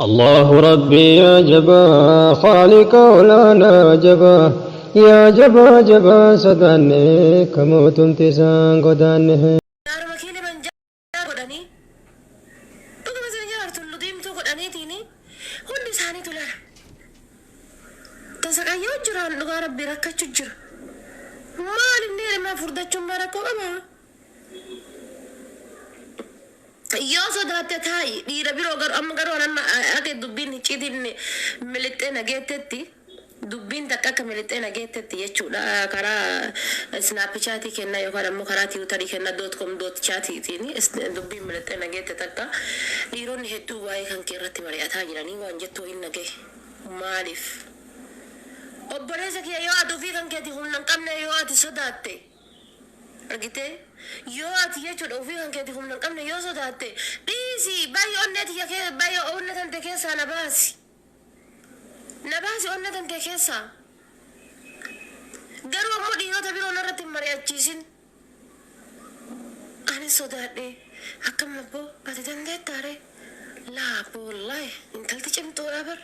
Allahu Rabbi yaa jabaa Khaaliqa olaanaa jabaa yaa jabaa jabaa sodaanne ka mootumti isaan godaanne. Gaaruma Kilimanjaaroo godhanii dhuguma isin jedha tullu diimtuu godhaniitiin hundi isaaniitu lala. Tasaqayyoo jiraan dhugaa rabbii rakkachu jira. Maal inni ilmaa furdachuun maa rakkoo qabaa? Yoo sodaatte taa'i dhiira biroo garuu amma garuu an amma akka dubbiin icciitiin milixxee na geettetti dubbiin takka akka milixxee na geettetti jechuudha karaa Snapchatii kenna yookaan ammoo karaa Tiwutarii kenna dot com dot chatiitiin dubbiin milixxee na geette takka dhiironni hedduu waa'ee kan kee irratti mari'ataa jiranii waan jettuu hin nagahe maaliif obboleessa kiyya yoo ati ofii kan keeti humna hin qabne yoo ati sodaatte Argitee? Yoo ati jechuudha ofii kan keeti humna hin qabne yoo sodaatte dhiisi bayi onnee tiyya kee bayi onne tante keessaa na baasi. Na baasi onne tante keessaa. Garuu ammoo dhiirota biroo narratti hin mari'achiisin. Anis sodaadhe akkam abboo ati dandeettaa ree? Laa abboo wallaahi intalti cimtuudha bar.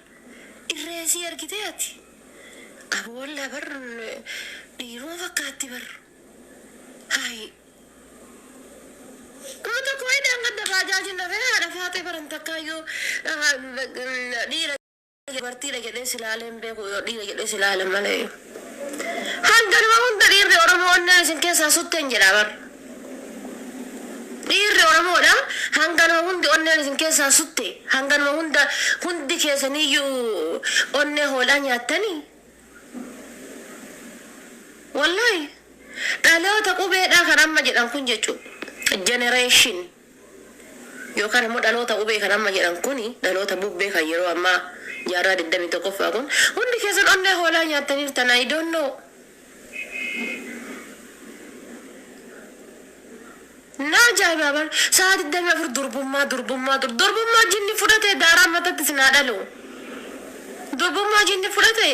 Irree isii argitee ati? Abo wallah bar dhiiruma fakkaatti bar hayi Kuma tokko wayi daangadda baajaajiin dhafee haadha faaxee baran takkaayyuu dhiira dubartiidha jedhee si laalee hin beeku yoo dhiira jedhee si laale malee. Hanganuma hunda dhiirri Oromoo onneen isin keessaa sutteen jedha bar. Dhiirri Oromoodha hanganuma hundi onneen isin keessaa sutte hanganuma hunda hundi keessaniyyuu onnee hoolaa nyaattanii wallahi dhaloota qubeedhaa kan amma jedhan kun jechu generation yookaan immoo dhaloota qubee kan amma jedhan kuni dhaloota bubbee kan yeroo ammaa jaarraa 21ffaa kun hundi keessan onnee hoolaa nyaattaniirtan I don't know. Na ajaa'ibaa bar sa'a 24 durbummaa durbummaa dur durbummaa jinni fudhate daaraan matatti isin haa dhalu durbummaa jinni fudhate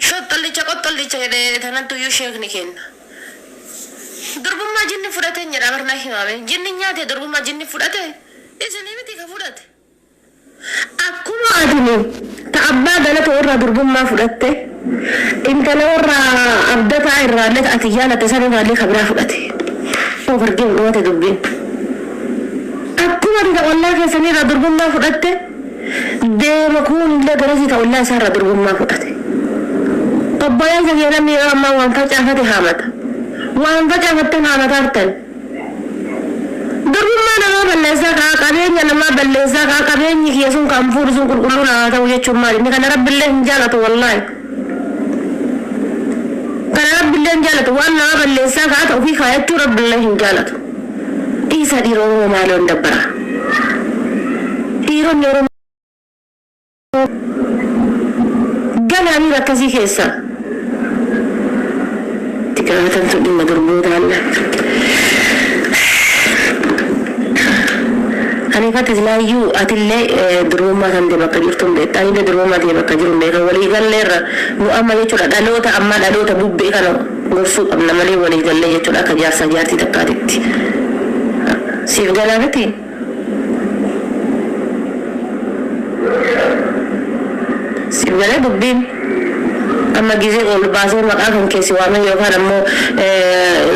shoxxollicha qoxxollicha jedhe tanattu iyyuu sheekni kenna durbummaa jinni fudhate jedha bar na himame jinni nyaate durbummaa jinni fudhate isinii miti ka fudhate. Akkuma atini ta abbaa Galatoo irraa durbummaa fudhatte, intala worra Abdataa irraalle ta ati jaalatte san irraalle ka biraa fudhate. Over game dhumate dubbiin. Akkuma ati ta ollaa keessanii irraa durbummaa fudhatte, deema kuunillee garasii ta ollaa isaa irraa durbummaa fudhate. Obboleessa kiyya namni yeroo ammaa waan facaafate haamata. Waan facaafattan haamataartan. Durbummaa namaa balleessaa kaa qabeenya namaa balleessaa kaa qabeenyi kiyya sun kan fuudhu sun qulqulluu naa haa ta'u jechuun maali inni kana rabbillee hin jaalatu wallaahi kana rabbillee hin jaalatu waan namaa balleessaa kaa ta'u ofii kaayachuu rabbillee hin jaalatu dhiisaa dhiira oromoo maaloo hin dabbara dhiironni oromoo Galaa miira akkasii keessaa. Itti gaafatamtuu dhimma durbootaa alla. Aniif ati silaayyuu atillee durbummaa tante bakka jirtu hin beekta anillee durbummaa tiyya bakka jiru hin beeka walii galleerra nu amma jechuudha dhaloota ammaa dhaloota bubbee kana gorsuu qabna malee walii gallee jechuudha akka jaarsaa jaartii takkaatitti siif galaa miti. Siif galee dubbiin? Amma gizee ol baasee maqaa kan kee si waamee yookaan ammoo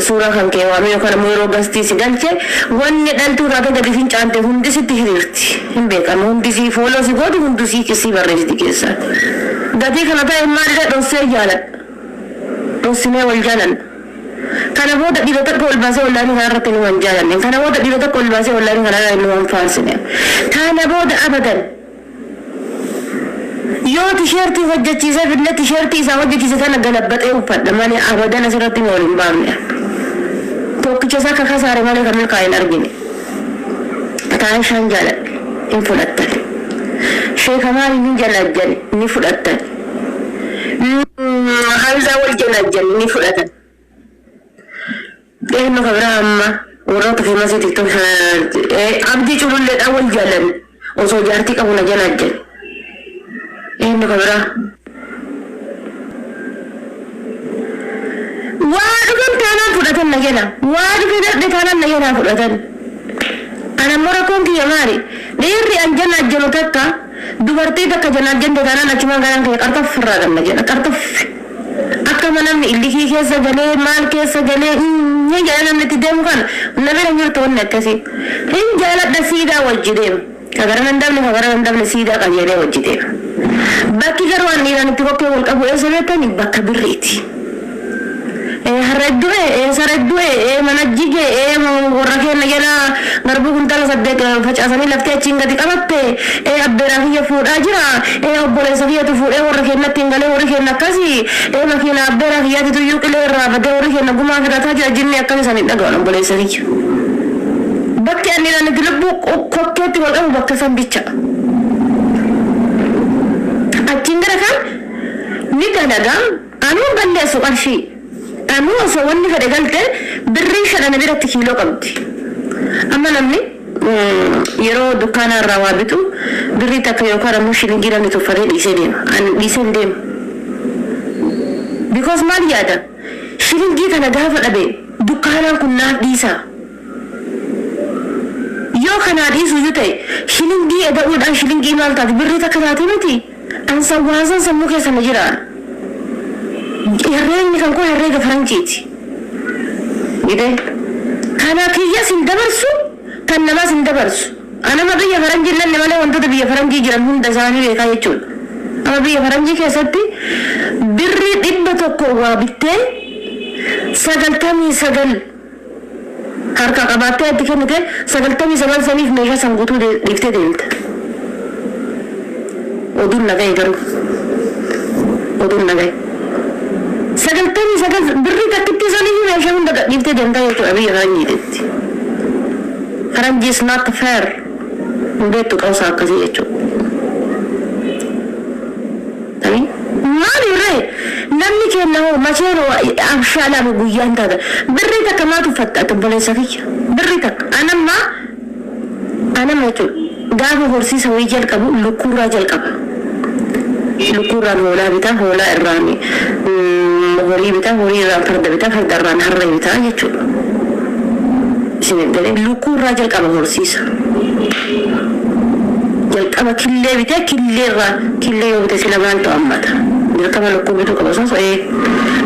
suuraa kan kee waamee yookaan ammoo yeroo gastii si galche wanni dhaltuu taatee gadi fincaante hundi sitti hiriirti. Hin beekama hundi sii fooloo si gooti hundu sii sii barreessiti keessaan. Gatii kana ta'e maalidha dhossee jaaladha. Dhossinee wal jaalanna. Kana booda dhiira takka ol baasee online kana irratti numa hin jaalanne. Kana booda dhiira takka ol baasee online kana irratti numa hin faarsine. Kana booda abadan. Yoo tisheertii hojjechiisee fidne tisheertii isaa hojjechiise sana galabbaxee uffadha malee abadan asirratti nu ol hin baafne. Tokkicha isaa akka kasaare malee kan milkaa'e hin argine. Taayishaan jaaladhe hin fudhattan. Sheeka maali ni jalajjane ni fudhattan. Hamzaa wal janajjan ni fudhatan. Eenyu ka biraa amma warroota feemasii tiktok abdii cululleedhaan wal jaalan osoo jaartii qabu na janajjan. Eenyu ka biraa. Waa dhufan taanaan fudhatan na jala. Waa dhufe darbhe taanaan na jalaa fudhatan. Anammoo rakkoon kiyya maali? Dhiirri an jala ajjanu takka, dubartii takka jala ajjante taanaan achumaan garaan kiyya qarxof irraa ganna jedha, qarxof. Akkama namni illikii keessa galee, maal keessa galee, ni jedha namni itti deemu kana na bira hin jirtu wanni akkasii. Hin jaaladha, siidaa wajji deema. Ka gara nan dabne, ka gara nan dabne, siidaa qajeelee wajji deema. Bakki garuu an dhiiraan itti kokkee wal qabu eessa beektani? Bakka birriiti. Har'a du'e, sare du'e, mana jige, warra keenya jala garbuu kuntaala 8 facaasanii laftee achiin gadi qabatte, abbeeraa kiyya fuudhaa jira, obboleessa kiyyatu fuudhee warra keenyatti hin galee, warri keenya akkasii, makiina abbeeraa kiyyaatti tuyyuu qilee irraa badee warri keenya gumaa fidataa jira, jinni akkasii san hin dhaga'an obboleessa kiyya. Bakki ani dhiiraan itti lubbuu kokkeetti wal qabu bakka san bicha. Achiin gara kan ni dalagaa, anuu balleessu qarshii. Anuu osoo wanni fedhe galte birrii 5 biratti kiiloo qabdi. Amma namni yeroo dukkaana irraa waa bitu birrii takka yookaan ammoo shilingii namni tuffatee dhiisee deema. Ani dhiisee hin deemu. Because maal yaada? Shilingii kana gaafa dhabe dukkaanaan kun naaf dhiisa. Yoo kanaa dhiisu iyyuu ta'e shilingii eda'uudhaan shilingii maal taati, birrii takka taate miti. An waan san sammuu keessa na jira. Herreegni kan koo herreega faranjiiti. Gidee. Kana kiyyas hin dabarsu, kan namaas hin dabarsu. Anama biyya faranjii illee malee wantoota biyya faranjii jiran hunda isaanii beekaa jechuudha. Amma biyya faranjii keessatti birrii 100 waa bittee 99 harka qabaattee itti kennite, 99 saniif meeshaa san guutuu dhiiftee deemta. Oduun naga'e garuu. Oduun naga'e. 99 birrii takkitti saniif meeshaa hunda dhiiftee deemta jechuudha biyya faranjiititti. Faranjii is not fair. Hin beektu qawsa akkasii jechuudha. Maali ree, namni kenna hoo macheen abshaalaa guyyaan taata birrii takka maatu uffatta ati, obboleessa kiyya? Birrii takka anamma anama jechuudha. Gaafa horsiisa wayii jalqabu lukkuurraa jalqaba. Lukkuurraan hoolaa bitaa, hoolaa irraan horii bitaa, horii irraan farda bitaa, farda irraan harree bitaa jechuudha. Isin galee, lukkuurraa jalqaba horsiisa. Jalqaba killee bitee, killee irraa, killee yoo bite sila maaltu hammata? Dirqama lukkuu bituu qaba osoo ee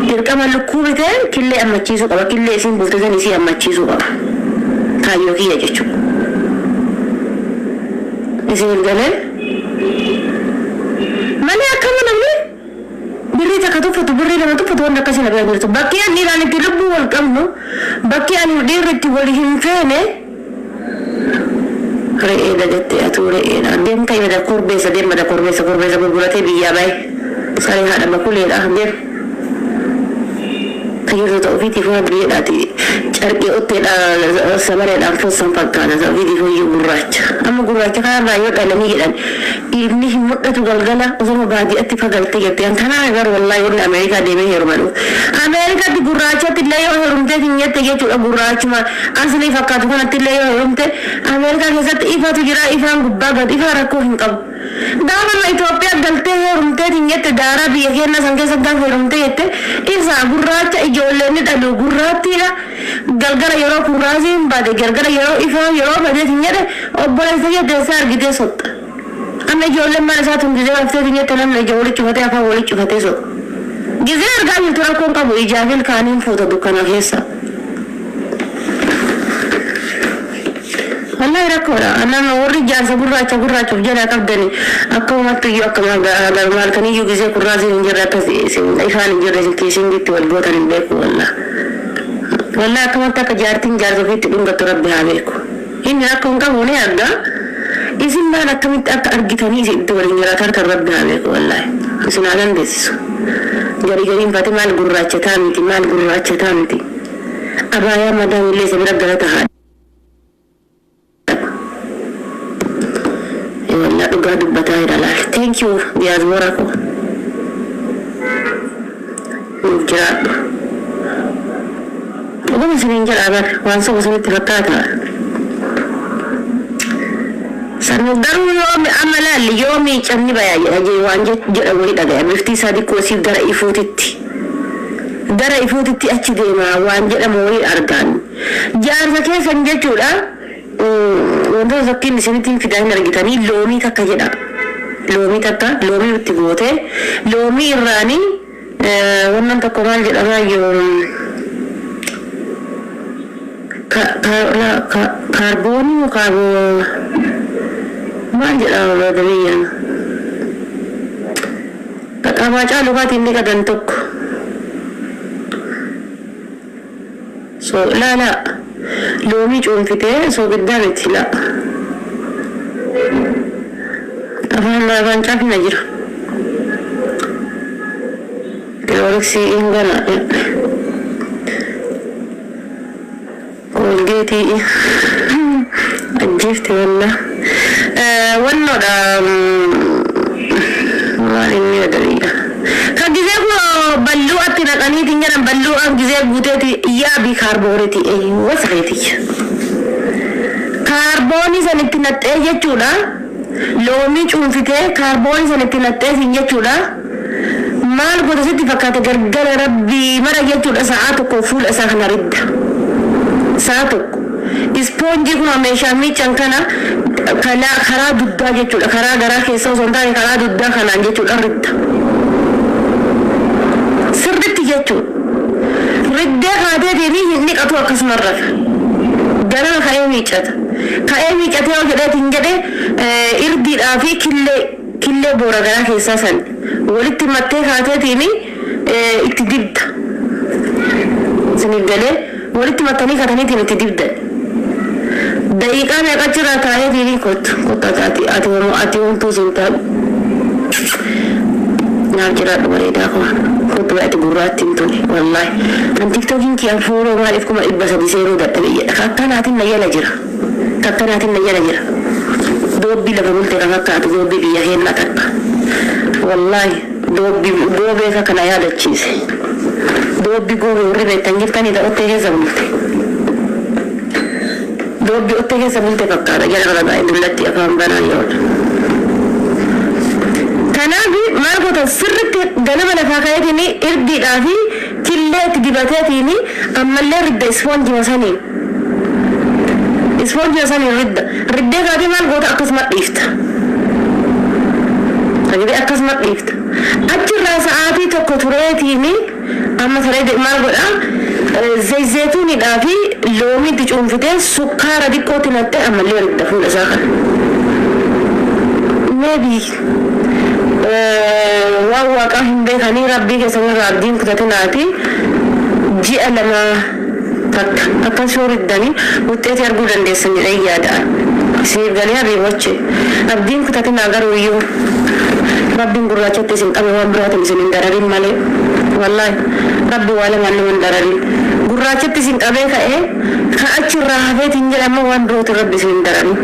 dirqama lukkuu bitee killee ammachiisuu qaba, killee isiin buufte san isii ammachiisuu qaba. Kaayyoo kiyya jechuudha. Isin galee malee akkama namni birrii takka tuffatu, birrii 2 tuffatu, wanti akkasii na bira jirtu. Bakki ani dhiiraan itti lubbuu wal qabnu, bakki ani dhiirri itti wal hin feene, re'eedha jettee atuu re'eedha. Deemta imada korbeessa, deemada korbeessa, korbeessa gurguratee biyyaa bahe. Saree haadha bakuleedha, deem. Tajaajiltoota ofiitiif waan biyyaadhaati carqii otteedha sabareedhaan fossan fakkaata, ofiitiif hoyyuu gurraacha. Amma gurraacha kanarraa yoo dhalanii jedhan dhiirni hin mul'atu galgala osoma baadiyyaatti fagaltee jette. Kan kanaa garuu wallaahi warri Ameerikaa deemee heeruma dhufu. Ameerikaatti gurraachatti illee yoo heerumtee hin jette jechuudha, gurraachuma aslii fakkaatu kanatti illee yoo heerumte, Ameerikaa keessatti ifatu jira, ifaan gubbaa gad ifaa, rakkoo hin qabu. Gaafa Itoophiyaa galtee heerumtee hin jette, daaraa biyya keenya san keessa gaafa heerumtee jette, isaa gurraacha ijoolleen ni dhalu gurraattiidha. Galgala yeroo kurraasiin bade, galgala yeroo ifaa yeroo badee hin jedhe, obboleessa jette isaa argitee sotta. Amma ijoolleen mana isaa tun gizee raftee hin jette, namni ija walitti cufatee, afaan walitti cufatee sotta. Gizee argaa jirtu rakkoon qabu, ijaaf ilkaaniin fuuta dukkana keessa. Wallahi rakkoodha. Nama warri jaarsa gurraacha gurraacha of jalaa qabdani akka uummattu iyyuu akka maal kaniyyuu gizee kurraasiin hin jirre, akkas ifaan hin jirre isin itti wal gootan hin beeku wallah. Wallahi akkamatti akka jaartiin jaarsa ofiitti dhungattu rabbi haa beeku. Inni rakkoo hin qabu ni arga. Isin maal akkamitti akka argitanii isin itti waliin jiraatan kan rabbi haa beeku wallahi. Isin haa dandeessisu. Gari gariin fate maal gurraachataa miti, maal gurraachataa miti. Abaayaa madaamillee isa bira galata haa. Wallah dhugaa dubbataa jira laal. Thank you, diaspora ko. Nuuf jiraadhu. Dhuguma isiniin jedha bar, waan soba isinitti fakkaata. Sanuu garuu yoomi amma laalli yoo miicamni bayaa jedha jee waan jedha wayii dhagaya, bifti isaa xiqqoo siif gara ifuutitti. Gara ifuutitti achi deema waan jedhamu wayii argaan. Jaarsa keessan jechuudha. Wantoota fakkiin isinitti fidaa hin argitanii loomii takka jedha. Loomii takka loomii itti gootee loomii irraanii wannan tokko maal jedhamaa yoo kaarboonii moo kaarboo maal jedhama baadamiyyaan qaxabaa caalukaatiin dhiqatan tokko so laa laa loomii cuunfitee soogiddaa miti laa afaan afaan caafina jira kilooriksii hin gana koolgeetii ajjeefte walla wannoodha maal inni adabiyya kan gisee kun balluu atti naqaniitiin jedhan balluu an gisee guuteeti yaabii kaarbooniti wasaqeeti kaarboonii san itti naqxee jechuudha loomii cuunfitee kaarboonii san itti naqxee sin jechuudha maal goota sitti fakkaate gargara rabbii mara jechuudha sa'aa tokko fuula isaa kana ridda sa'a tokko ispoonjii kun meeshaa miiccan kana karaa dugdaa jechuudha karaa garaa keessa osoo hin taane karaa dugdaa kanaan jechuudha ridda sirritti jechuudha riddee kaatee deemii hin dhiqatu akkasuma rafa ganama ka'ee miiccata ka'ee miiccatee yoo jedheetiin jedhe irdiidhaa fi killee killee boora garaa keessaa san walitti mattee kaateetiin itti dibda isiniif galee walitti mattanii kataniitiin itti dibdan daqiiqaa meeqa jira taa'eetiin kottu kottu ati ati homo ati homtuu siin taa'u naaf jiraadhu bareedaa koo kottu ati gurraatti hin tole wallaahi an tiktookiin kiyya fooroo maaliif 300,000 seenuu dadhabe jedha kakkanaatiin na jala jira kakkanaatiin na jala jira doobbii lafa bulte kan fakkaatu doobbii biyya keennaa takka wallaahi doobbii goobee ka kana yaadachiise doobbii goobee warri beektan jirtanii ta'ottee keessa bulte doobbii ottee keessa bulte fakkaata jala kana baay'ee dullatti afaan banaa yoodha. Kanaaf maal goota sirritti ganama lafaa ka'eetiin irdiidhaa fi killee itti dibateetiin ammallee ridda ispoonjii saniin ispoonjii saniin ridda riddee kaatee maal goota akkasuma dhiifta. Sagidee akkasuma dhiifta. Achirraa sa'aatii tokko tureetiin amma saree maal godhaa zayzeetuunidhaa fi loomii itti cuunfitee sukkaara xiqqootti naqxee ammallee ridda fuula isaa kana. Maybe waan waaqaa hin beekanii rabbii keessanirraa abdiin kutatinaati ji'a lama takka akkas yoo riddanii wuxxeetii arguu dandeessan jedhee yaada. Isiniif galee habiiboche abdiin kutatinaa garuu iyyuu rabbiin gurraachatti isin qabe waan biraatiin isin hin dararin malee wallaahi rabbi waa lamaan nama hin dararin gurraachatti isin qabee ka'ee ka achirraa hafeetiin jedhama waan birootiin rabbi isin hin dararin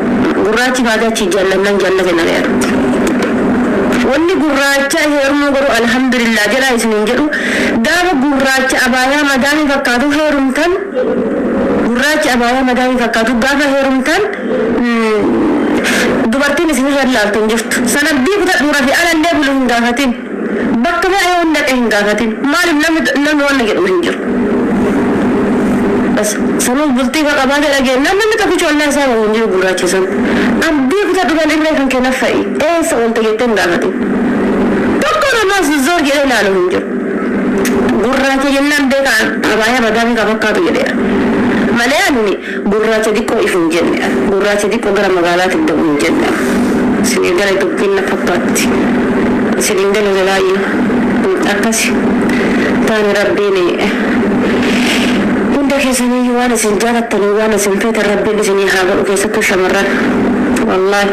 gurraachi baatee achi jaallannan jaallate na yaadatti. Wanni gurraacha heerumuu garuu alhamdulillah jedhaa isiniin jedhu gaafa gurraacha abaayaa madaamii fakkaatu heerumtan gurraacha abaayaa madaamii fakkaatu gaafa heerumtan dubartiin isinirra ilaaltu hin jirtu. Sanabdii kutadhu rafi alallee bulu hin gaafatin bakka fe'ee yoo dhaqe hin gaafatin maaliif namni waan jedhu hin jiru. Bas sanuu bultii ka qabaate dhageenyaan namni tokkicha wallaa isaa bahu hin jiru gurraacha san. Abdii kutadhu kan irree kan kenna fa'i eessa oolte jettee hin gaafatin. Tokko namaas zoor jedhee ilaalu hin jiru. Gurraacha jennaan beekaa abaayaa madaamii ka fakkaatu jedheera. Malee ani gurraacha xiqqoo ifu hin jenne gurraacha xiqqoo gara magaalaatti dabu hin jenne. Isinii gara dubbiin na fakkaatti. Isiniin galu jalaayyuu akkasi taane rabbiin hunda keessaniyyuu waan isin jaalattanii waan isin feetan rabbiin isinii haa godhu keessattuu shamarran wallaahi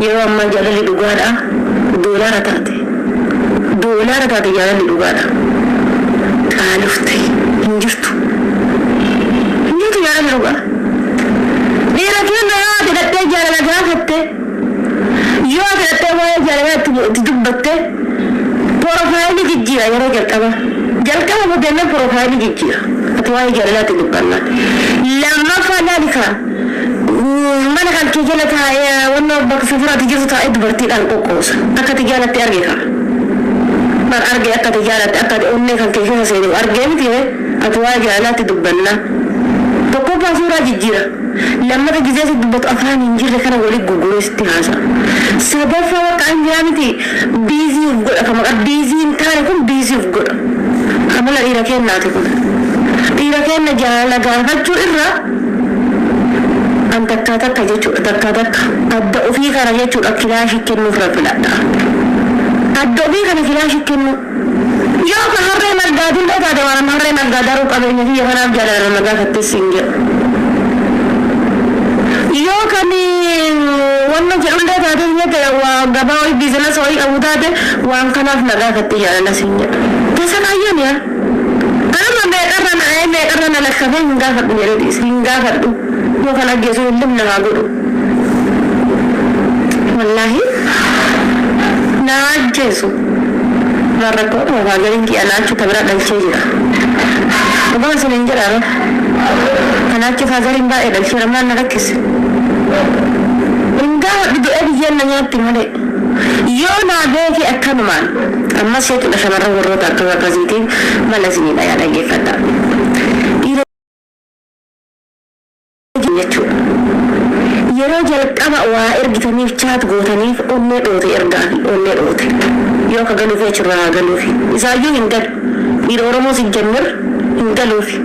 yeroo ammaa jaalalli dhugaadha doolaara taate doolaara taate jaalalli dhugaadha qaalufte hin jirtu hin jirtu jaalalli dhugaa dhiira keenya yoo ati dhaqxee jaalala gaafatte yoo ati dhaqxee waa'ee jaalalaa itti dubbatte porofaayilii jijjiira yeroo jalqaba jalqaba boodannaa porofaayilii jijjiira ati waa'ee jaalalaatti dubbannaan lammaffaa laalika mana kan kee jala taa'ee wanna bakka safaraatti jirtu taa'ee dubartiidhaan qoqqoosa akka ati jaalatti arge kaa bar arge akka ati jaalatte akka ati onnee kan kee keessa seenu argee miti ati waa'ee jaalalaatti dubbannaa tokkoffaa Tokkoffaa suuraa jijjiira. Lammata gizee si dubbatu afaan hin jirre kana waliin gurguree sitti haasa. Sadaffaa bakka hin jiraa miti busy uf godha kan maqaa busy hin taane kun busy uf godha. Amala dhiira kennaati kun. Dhiira kenna jaalala gaafachuu irra an takkaa takka jechuudha, takkaa takka adda ofii kana jechuudha kilaashii kennuuf irra filadha. Adda ofii kana kilaashii kennu. Yoo ka harree margaatiin taate waan harree margaa daruu qabeenya kiyya kanaaf jaalala na gaafattes hin jedhu. Yoo kan wanna jedhullee taate jette waa gabaa wayii business wayii qabu taate waan kanaaf na gaafatte jaalala siin jedha. Tasa kaayyoon yaa. Anuma meeqarra na meeqarra na lakkafee hin gaafadhu jedhee dhiise, hin gaafadhu. Yoo kan ajjeesu illee namaa godhu. Wallaahi na ajjeesu. Barrakkoo faagariin kiyya naachu tabira dhalchee jira. Dhuguma isin hin jedhaa. Kanaachi faagariin baay'ee dhalcheera, maal na rakkise. Hin gaafadhu, du'ee biyyeen na nyaatti malee. Yoo naa beeke akkanumaan ammas jechuudha shamarran warroota akkas akkasiitiin mala isiniidha yaa dhaggeeffadha. Dhiira jechuudha. Yeroo jalqaba waa ergitaniif, chat gootaniif, onnee dhoote ergaa onnee dhoote. Yoo ka galuufi achirraa haa galuufi. Isaayyuu hin galu. Dhiira Oromoo si jennir hin galuufi.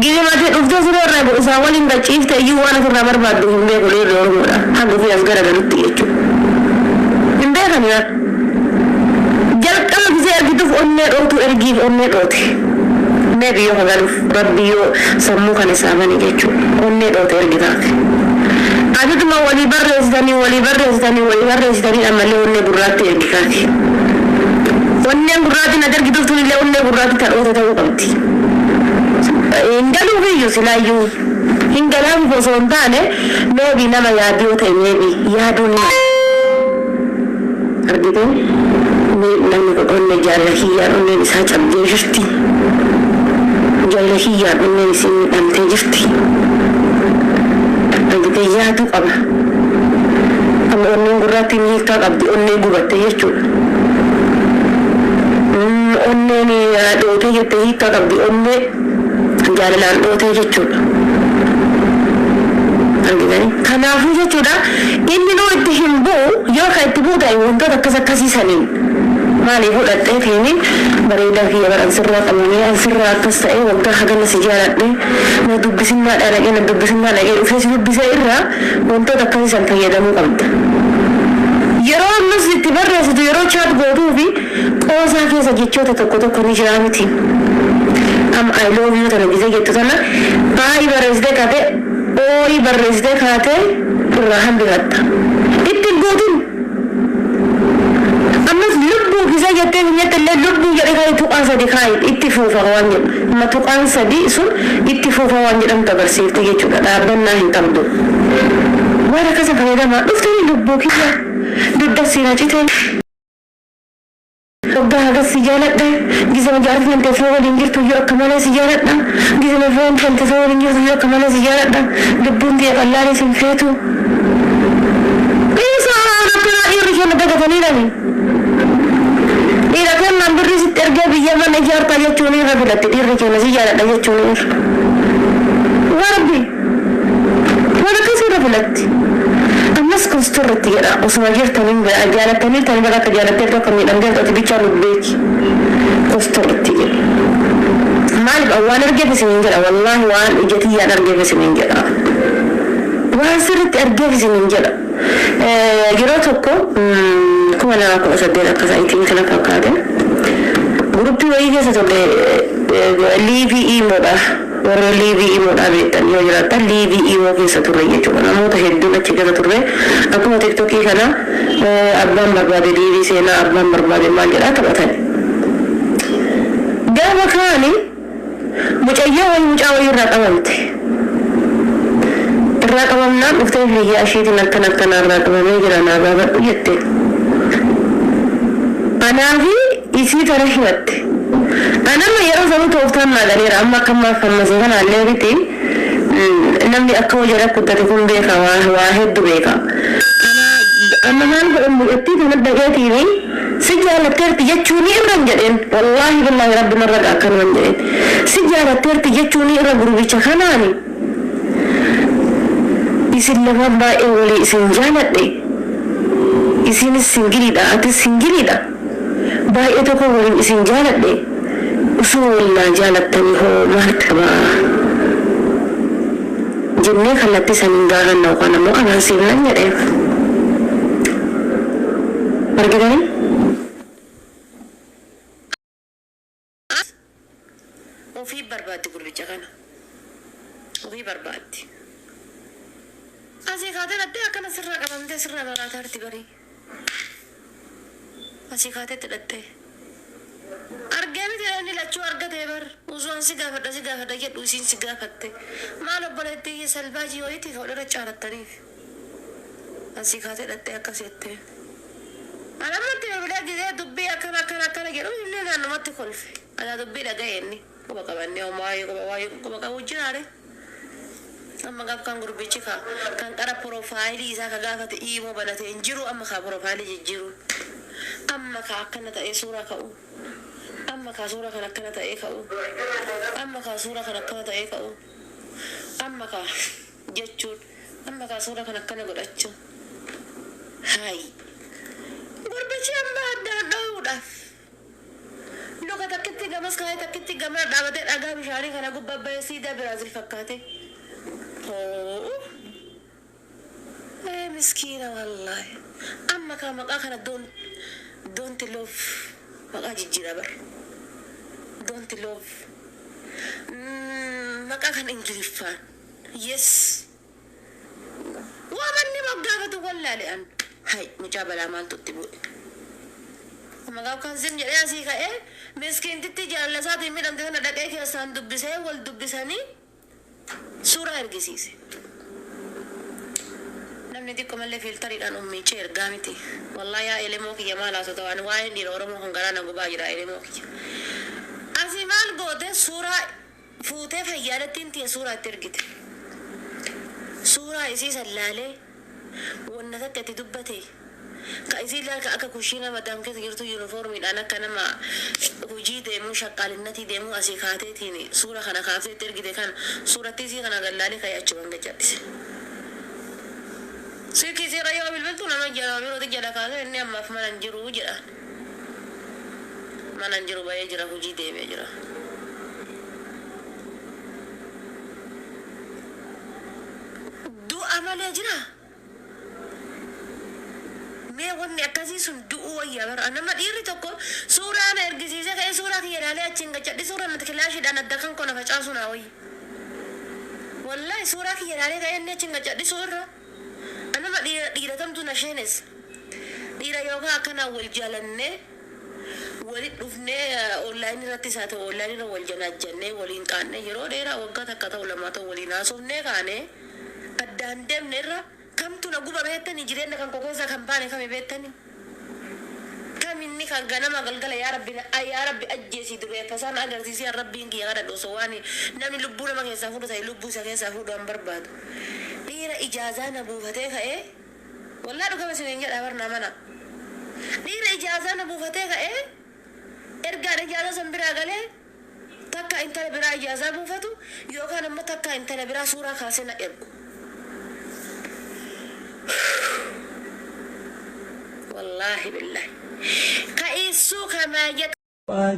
Gizimati dhuftee siree irraa isaa waliin gachiifte iyyuu waan asirraa barbaaddu hin beeku dhiirri Oromoodha. Haga ofii as garagalutti jechuudha. Hin beekan yaa. Jalqaba gisee ergituuf onnee dhootu ergiif, onnee dhoote. Maybe yoo ka galuuf rabbi yoo sammuu kan isaa bane jechuudha. Onnee dhoote ergitaaf. Atituma walii barreessitanii, walii barreessitanii, walii barreessitanii ammallee onnee gurraatti ergitaati. Onneen gurraatti na ergituuf tunillee onnee gurraatti ta dhoote ta'uu qabdi. Hin galuuf iyyuu silaayyuu hin galaaf osoo hin taane maybe nama yaaduu yoo ta'e maybe yaaduu ni argite namni kun onnee jaalala kiyyaan onneen isaa cabdee jirti. Jaalala kiyyaan onneen isii miidhamtee jirti. Argite yaaduu qaba. Amma onneen gurraattiin hiikkaa qabdi, onnee gubatte jechuudha. Onneen dhootee jette hiikkaa qabdi, onnee jaalalaan dhootee jechuudha. Argitanii? Kanaafuu jechuudha inni nuu itti hin bu'u, yoo ka itti bu'u ta'e wantoota akkas akkasii saniin maaliif fudhattee fiini bareedaa kiyya bara ansirraa qabamee ansirraa akkas ta'ee waggaa hagana si jaaladhe na dubbisinnaa dhaqee na dubbisinnaa dhaqee dhufee si dubbisee irraa wantoota akkasii san fayyadamuu qabda. Yeroo ammas itti barreessitu, yeroo chat gootuu fi qoosaa keessa jechoota tokko tokko ni jira miti. Amma "I love you" tana gisee jettu tana I barreessitee kaatee ooyi barreessitee kaatee irraa hambifatta. Itti guutuun ammas lubbuu gisee jettee biyyatti illee lubbuu jedhee kaayi tuqaa sadi kaayi itti fuufa waan jedhu. Amma tuqaan sadi sun itti fuufa waan jedhamtu agarsiifti jechuudha. Dhaabbannaa hin qabdu. Waan akkasa fayyadamaa dhuftanii lubbuu kiyya dugda siina citee. Waggaa hagas si jaaladha. Gizama jaartii kan ta'e waliin jirtu iyyuu akka malee si jaaladha. Gizama foon kan ta'e waliin jirtu iyyuu akka malee si jaaladha. Lubbuun ta'e qallaan isin feetu. Isaan akkanaa dhiirri keenya dagatanii dhani. Dhiira kennaan birrii sitti ergee biyya mana ijaartaa jechuun irra filatti dhiirri keenya si jaaladha jechuun irra. Warbi waan akkasii irra filatti. Ammas kostorratti jedha osuma jirtanii jaalattanii tani bakka akka jaalattee akka miidhamtee ati bichaa nu beeki. Kostorratti jedha. Maaliif waan argeef isiniin jedha, wallaahi waan ija tiyyaan argeef isiniin jedha. Waan sirriitti argeef isiniin jedha. Yeroo tokko 2018 akka sa'iitiin kana fakkaate guruppii wayii keessa turre, live IMOdha. Warra live IMOdha beektan yoo jiraattan live IMO keessa turre jechuudha. Namoota hedduun achi keessa turre, akkuma TikTokii kana abbaan barbaade live seenaa, abbaan barbaade maal jedhaa taphatan. Gaafa kaani mucayyoo wayii mucaa wayii irraa qabamte. Irraa qabamnaan dhuftee hiriyaa ishiitiin akkana akkana irraa qabamee jira naa gaafadhu jette. Anaa fi isii tana himatte. Anamma yeroo sanuu tooftaan naa galeera, amma akka ammaa fammasee kana illee miti, namni akka hojii guddate kun beeka, waa hedduu beeka. Amma maal godhan mucattii kana dhaqeetiini Si jaalatteerti jechuun irra hin jedheen. Wallaahi billaahi rabbi narra ga'a akkanuma hin jedheen. Si jaalatteerti jechuun irra gurbicha kanaani. Isin lamaan baay'ee walii isin jaaladhe. Isinis singiliidha atis singiliidha. Baay'ee tokko waliin isin jaaladhe. Osoo wal naa jaalattanii hoo maal qabaa? Jennee kallattii saniin gaafanna yookaan ammoo amansiifnan jedheen. Argitanii? Ofii barbaaddi gurbicha kana. Ofii barbaaddi. Asii kaatee dhattee akkana sirraa qabamtee sirraa maraataarti barii. Asii kaateetti dhattee. Argee miti inni lachuu argatee bar. Osoo an si gaafadha si gaafadha jedhu isiin si gaafatte. Maal obboleettii salbaajii wayiitii ka walirra caalattaniif. Asii kaatee dhattee akkas jettee. An ammatti bilbilee gisee dubbii akkana akkana akkana jedhu inni naannumatti kolfe. Anaa dubbii dhaga'e inni. Quba qabannee homaa quba waayee quba qabu jiraare. Amma gaaf kan gurbichi ka kan qara profile isaa ka gaafate imo banate hin jiru amma ka profile jijjiiru. Amma ka akkana ta'ee suuraa ka'u. Amma ka suuraa kan akkana ta'ee ka'u. Amma ka suuraa kan akkana ta'ee ka'u. Amma ka jechuun amma ka suuraa kan akkana godhachuu. Hayi. Gurbichi amma addaan dhoowuudhaaf. Luka takkitti gamas kaa'ee takkitti gamana dhaabatee dhagaa bishaanii kana gubbaa bahee siidaa Biraazil fakkaate. Hoo. Ee miskiina wallaahi. Amma kaa maqaa kana don't love maqaa jijjiira bar. Don't love. Maqaa kana Ingiliffaan. Yes. Waa manni moggaafatu wallaale an. Hay mucaa balaa maaltu itti bu'e. Maqaa kan zim jedhee asii ka'ee miskiintitti jaalala isaatiin miidhamte kana dhaqee keessaan dubbisee wal dubbisanii suuraa ergisiise. Namni xiqqoo mallee filteriidhaan ummiichee ergaa miti. Wallaahi yaa elemoo kiyya maal haasota waan waa'een dhiira Oromoo kan garaa na gubaa jira elemoo kiyya. Asii maal goote suuraa fuutee fayyaalattiin tiya suuraa itti ergite. Suuraa isii san laalee wanna takka itti dubbate. Ka isii laal ka akka kushiina madaam keessa jirtu yuunifoormiidhaan akka nama hojii deemuu shaqqaalinnatii deemuu asii kaateetiin suura kana kaaftee itti ergite kana suurattii isii kana gallaalee ka'ee achumaan gajjadhise. Silkii isiirra yoo bilbiltu nama jala birooti jala kaasee inni ammaaf mana hin jiru jedhaan. Mana hin jiru bahee jira hojii deemee jira. Du'a malee jira. Mee wanni akkasii sun du'uu wayyaa bara. Nama dhiirri tokko suuraa na ergisiisee ka'ee suuraa kiyya ilaalee achiin gachadhi suuraa natti kilaashiidhaan adda kan koo na facaasuu naa wayya. Wallahi suuraa kiyya ilaalee ka'ee inni achiin gachadhisuu irra. Anama dhiira dhiira tamtu na sheenes. Dhiira yookaan akkanaan wal jaalannee walit dhufnee online irrattis haa ta'u online irra wal janaajjannee waliin qaannee yeroo dheeraa waggaa takka ta'u lamaa ta'u waliin haasofnee kaanee addaan deemne irra kamtu na guba beektanii jireenya kan koo keessaa kan baane kami beektanii. Kam inni kan ganama galgala yaa rabbi yaa rabbi ajjeesii dureeffa isaan agarsiisii yaa rabbiin kiyya kadhadhu osoo waan namni lubbuu nama keessaa fuudhu ta'e lubbuu isa keessaa fuudhu an barbaadu. Dhiira ijaazaa na buufatee ka'ee wallaa dhugama isiniin jedha barnaa mana. Dhiira ijaazaa na buufatee ka'ee ergaan ijaazaa san biraa galee takka intala biraa ijaazaa buufatu yookaan ammoo takka intala biraa suuraa kaasee na ergu. Wallaahi billaahi. Ka issuu kamaa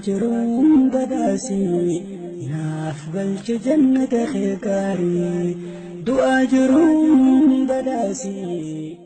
Jiruun badhaasii naaf galche jannata kee gaarii. Du'aa jiruun badhaasii.